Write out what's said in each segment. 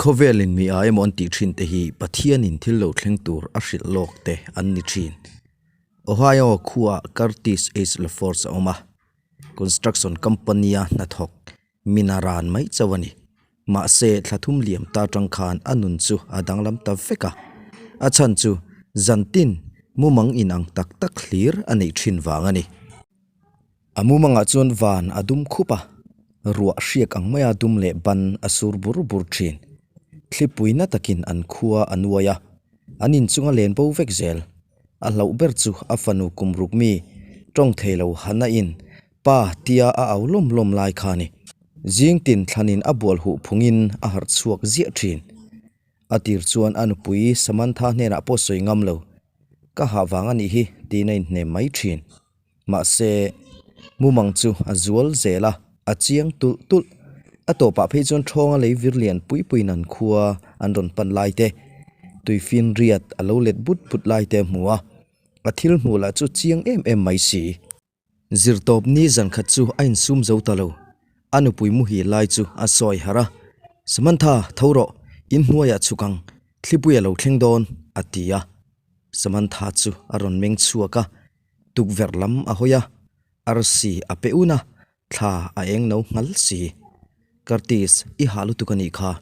Khawvelin mi a emaw an tih thin te hi Pathianin thil lo thleng tur a hrilh lawk te an ni thin. Ohio khuaah Curtis H. LaForce a awm a, construction company-a hnathawk mina ran mai chauh a ni. Mahse, thla thum liam ta tang khan a nun chu a danglam ta vek a. A chhan chu zantin mumang inang tak tak hlir a neih thin vang a ni. A mumangah chuan van a dum khup a, ruah hriak ang maia dum leh ban a sur bur bur thin. Thlipui na takin an khua a nuai a, an inchunga len bo vek zel. A hlauh ber chu a fanu kum ruk mi tawng thei lo Hannah in Pa tia a au lawm lawm lai kha a ni. Zing tin thlanin a bual huh phungin a harh chhuak ziah thin. A tir chuan a nupui Samantha hnenah pawh sawi ngam lo, Ka hah vang a nih hi tiin a inhnem mai thin. Mahse, mumang chu a zual zel a, a chiang tulh tulh. A tawpah phei chuan ṭhawnga lei vir lian pui puiin an khua an rawn pan lai te, tuifinriat a lo let but but lai te a hmu a, a thil hmuh lah chu chiang em em mai si. Zirtawp ni zan khat chu a insum zo ta lo. A nupui muhil lai chu a sawi harh a, Samantha, tho rawh, in hnuaiah chhuk ang, thlipui a lo thleng dawn, a ti a. Samantha chu a rawn meng chhuak a, tukverh lam a hawi a, arsi a pe un a, thla a eng no nghal si. Curtis, i hah lutuk a nih kha.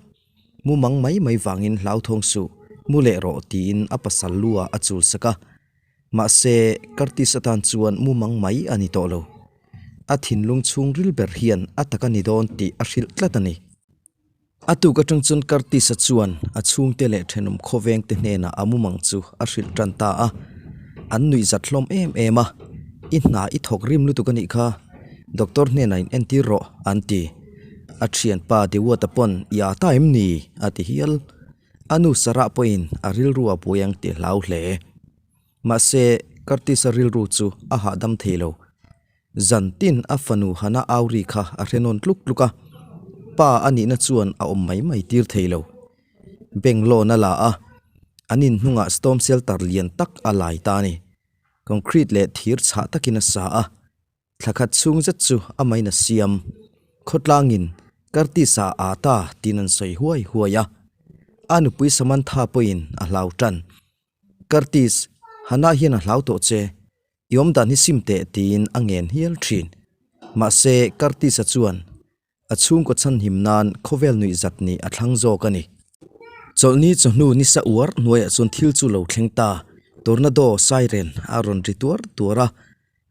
Mumang mai mai vangin hlauthawng suh, mu leh rawh tiin a pasal lu ah a chul sak a. Mahse, Curtis atan chuan mumang mai a ni tawh lo. A thinlung chhungril ber hian a tak a ni dawn tih a hrilh tlat a ni. A tuk atang chuan Curtis-a chuan a chhungte leh thenawm khawvengte hnenah a mumang chu a hrilh tan ta a. An nuih zat hlawm em em a, I hna i thawk rim lutuk a nih kha, doctor hnenah in entir rawh, an ti. A thianpa Dewata pawn i â ta em ni? a ti hial. A nu Sarah pawhin a rilru a buai ang tih hlau hle. Mahse, Curtis-a rilru chu a hahdam thei lo. Zan tin a fanu Hannah Auri kha a hre nawn tluk tluk a, pa a nihna chuan a awm mai mai tir thei lo. Bank loan a la a, an inhnungah storm shelter lian tak a lai ta a ni. Concrete leh thir chhah takin a sa a, Thla khat chhung zet chu a main a siam. Khawtlangin Curtis-a aa ta tiin an sawi huai huai a. A nupui Samantha pawhin a hlau tan. Curtis, Hannah hian a hlau tawh che. I awmdan hi sim teh tiin a ngen hial thin. Mahse, Curtis-a chuan A chhungkaw chhanhim nan khawvel nuih zat nih a thlang zawk a ni. Chawlhni chawhnu nisa uar hnuaiah chuan thil chu lo thleng ta. Tornado siren a rawn ri tuar tuar a,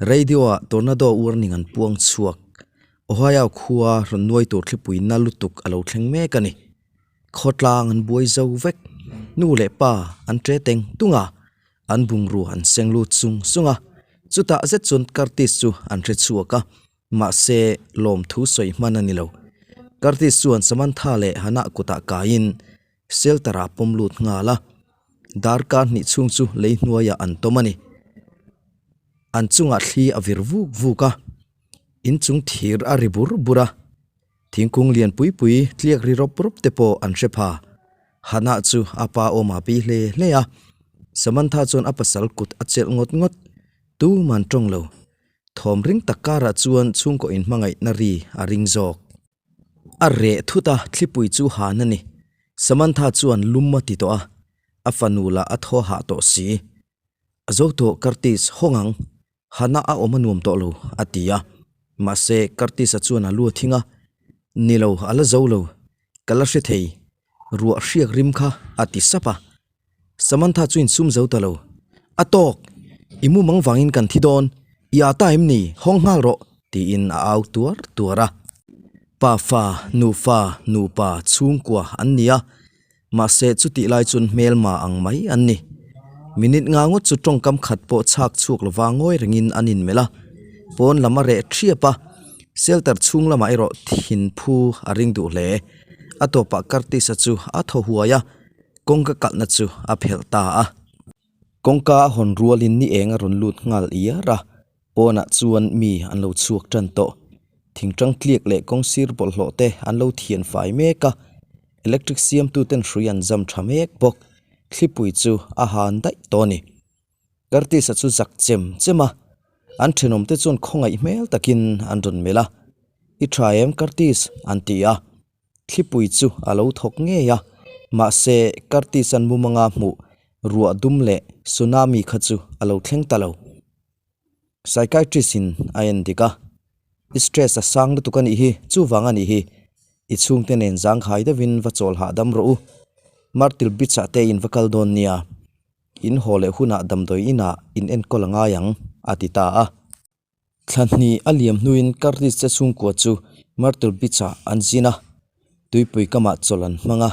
radio ah tornado warning an puang chhuak. Ohio khua rawn nuai tur thlipui na lutuk a lo thleng mek a ni. Khawtlang an buai zo vek. Nu leh pa an ṭe teng tung a, an bungrua an seng lut sung sung a. Chutah zet chuan Curtis chu an hre chhuak a. Mahse, lawmthu sawi hman a ni lo. Curtis chuan Samantha leh Hannah kutah kaiin shelter-ah pawm lut nghal a. Darkar hnih chhung chu lei hnuaiah an tawm a ni. An chungah thli a vir vuk vuk a, inchung thir a ri bur bur a. Thingkung lian pui pui tliak ri rawp rawp te pawh an hre pha. Hannah chu a pa awm a pi hle hle a. Samantha chuan a pasal kut a chelh ngawt ngawt. Tuman tawng lo. Thawm ring tak karah chuan chhungkaw inhmangaihna ri a ring zawk. A reh thut a, thlipui chu han a ni. Samantha chuan lum a ti tawh a, a fanu lah a thaw hah tawh si. A zo tawh Curtis, hawng ang. Hana a awm a nuam tawh lo, a ti a. Mahse, Curtis-a chuan a lu a thing a, Ni lo, a la zo lo. Ka la hre thei. Ruah hriak rim kha, a ti sap a. Samantha chu insum zo ta lo. A tawk! I mumang vangin kan thi dawn. I â ta em ni? Hawng nghal rawh! tiin a au tuar tuar a. Pa fa, nu fa, nupa, chhungkua an ni a. Mahse chutih lai chuan hmelma ang mai an ni. Minute nga ngawt chu tawngkam khat pawh chhak chhuak lova ngawi rengin an inmelh a. Pawn lam a reh ṭhiap a. Shelter chhung lamah erawh thinphu a ring duh hle. A tawpah Curtis-a chu a thaw huai a. Kawngka kalhna chu a phelh ta a. Kawngka a hawn rualin ni eng a rawn lut nghal iar a, pawnah chuan mi an lo chhuak tan tawh. Thingtang tliak leh kawng sir bawlhhlawh te an lo thian fai mek a, electric siamtu ten hrui an zam tha mek bawk. Thlipui chu a han daih tawh a ni. Curtis-a chu zak chem chem a, an thenawm te chuan khawngaih hmel takin an rawn melh a, I tha em Curtis? an ti a. Thlipui chu a lo thawk ngei a. Mahse, Curtis-a'n mumanga hmuh ruah dum leh tsunami kha chu a lo thleng ta lo. Psychiatrist-in a en dik a, I stress a sang lutuk a nih hi, chuvang a nih hi. I chhungte nen zangkhai deuhin va chawl hahdam rawh u. Myrtle Beach-ah te in va kal dawn nia. In haw leh hunah damdawi inah in enkawl a ngai ang, a ti ta a. Thla hnih a liam hnuin Curtis te chhungkua chu Myrtle Beach-ah an zin a, tuipui kamah chawlh an hmang a.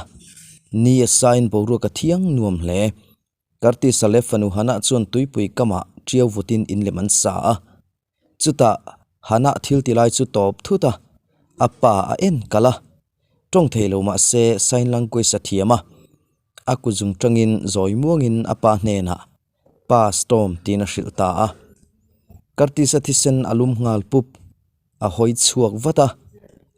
Ni a sain boruak a thiang nuam hle. Curtis-a leh fanu Hannah chuan tuipui kamah ṭiau vutin inlem an sa a. Chutah Hannah thil ti lai chu tawp thut a, a pa a en kalh a. Tawng thei lo mah se sign language a thiam a, a kut zung tangin zawi muangin a pa hnenah Pa Storm tiin a hrilh ta a. Curtis-a thisen a lum nghal pup. A hawi chhuak vat a,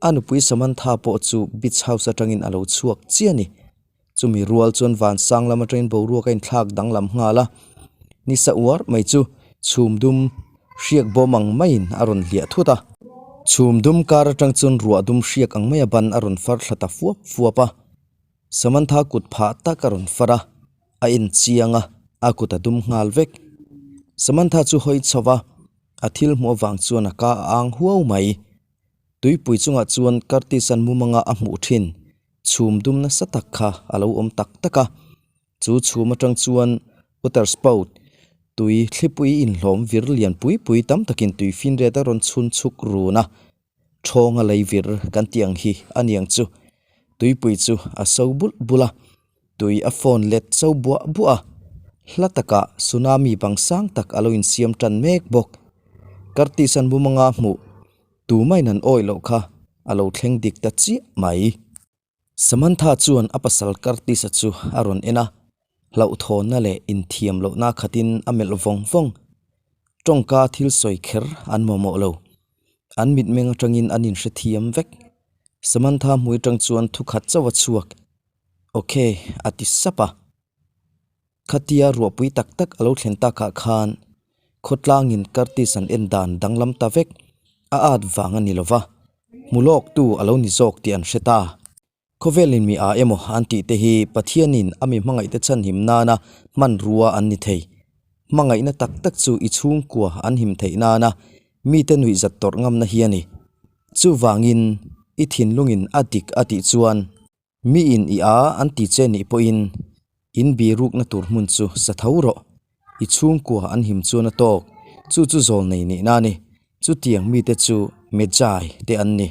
a nupui Samantha pawh chu beach house atangin a lo chhuak chiah a ni. Chumi rual chuan vansang lam atangin boruak a inthlak danglam nghal a, nisa uar mai chu chhum dum hriak bawm ang maiin a rawn hliah thut a. Chhum dum kar atang chuan ruah dum hriak ang maia ban a rawn far thla ta fuap fuap a. Samantha kut phah tak a rawn far a, a en chiang a, a kut a dum nghal vek. Samantha chu hawi chho va, a thil hmuh avang chuan a ka a ang huau mai. Tuipui chungah chuan Curtis-a'n mumanga a hmuh thin chhum dum nasa tak kha a lo awm tak tak a. Chu chhum atang chuan water spout, tui thlipui inhlawm vir lian pui pui tam takin tui finriat a rawn chhun chhuk run a. Thawnga lei vir kan tih ang hi a niang chu. Tuipui chu a so bulh bulh a, tui a fawn let cho buah buah a. Hla takah tsunami bang sang tak a lo insiam tan mek bawk. Curtis-a'n mumanga hmuh tumain an awih loh kha a lo thleng dik ta chiah mai. Samantha chuan a pasal Curtis-a chu a rawn en a, hlauhthawnna leh inthiam lohna khatin a melh vawng vawng. Tawngka thil sawi kher an mamawh lo. An mitmeng atangin an inhrethiam vek. Samantha hmui atang chuan thu khat chauh a chhuak, Ok, a ti sap a. Khatia ruahpui tak tak a lo thlen takah khan khawtlangin Curtis an en dan danglam ta vek a at vang a ni lo va, hmu lawktu a lo ni zawk tih an hre ta. Khawvelin mi a emaw an tih te hi Pathianin a mi hmangaihte chhanhim nana hmanrua an ni thei. Hmangaihna tak tak chu i chhungkua an him theih nana mite nuihzat tawrh ngamna hi a ni. Chuvangin i thinlungin a dik a tih chuan Miin i a an ti che nih pawhin in birukna tur hmun chu sa tho rawh. I chhungkua an him chuan a tawk. Chu chu zawl nei nihna a ni. Chutiang mite chu Mejai te an ni.